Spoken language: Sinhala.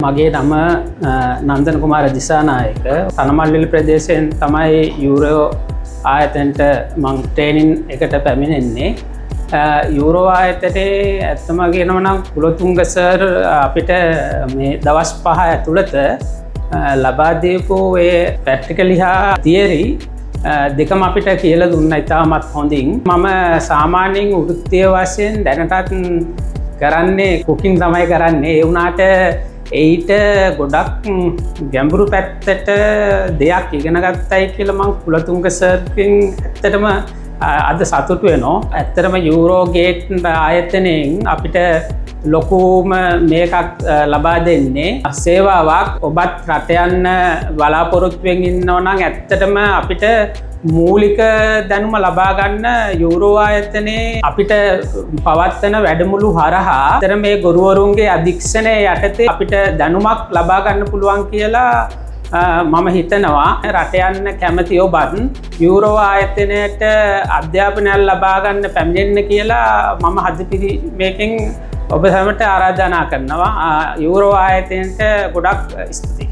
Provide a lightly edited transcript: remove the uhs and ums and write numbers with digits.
මගේ නම නන්දන කුමාර දිසානායක. තනමල්විල ප්‍රදේශයෙන් තමයි යූරෝ ආයතනයට මං ට්‍රේනින් එකට පැමිණෙන්නේ. යූරෝ ආයතනයේ ඇත්තම කියනවා නම් කුලතුංග සර් අපිට මේ දවස් 5 ඇතුළත ලබා දීපු ඒ ප්‍රැක්ටිකලි හා තියරි දෙකම අපිට කියලා දුන්නා ඉතාමත් හොඳින්. මම සාමාන්‍යයෙන් වෘත්තීය වශයෙන් දැනටත් කරන්නේ කුකින් තමයි කරන්නේ. ඒ වුණාට එයිට ගොඩක් ගැඹුරු පැත්තට දෙයක් ඉගෙන ගත්තයි කියලා මං කුලතුංග සර්ගෙන් ඇත්තටම අද සතුටු වෙනවා. ඇත්තටම යූරෝ ගේට් ආයතනයෙන් අපිට ලොකුම මේකක් ලබා දෙන්නේ සේවාවක්. ඔබත් රට යන්න බලාපොරොත්තුවෙන් ඉන්නවා නම් ඇත්තටම අපිට මූලික දැනුම ලබා ගන්න යූරෝ ආයතනයේ අපිට පවත්වන වැඩමුළු හරහා ඇත්තට මේ ගුරුවරුන්ගේ අධීක්ෂණය යටතේ අපිට දැනුමක් ලබා ගන්න පුළුවන් කියලා මම හිතනවා. රට යන්න කැමති ඔබත් යූරෝ ආයතනයට අධ්‍යාපනයක් ලබා ගන්න පැමිණෙන්න කියලා මම හදපිරි මේකෙන් ඔබ සැමට ආරාධනා කරනවා. යූරෝ ආයතනයට ගොඩක් ස්තුතියි.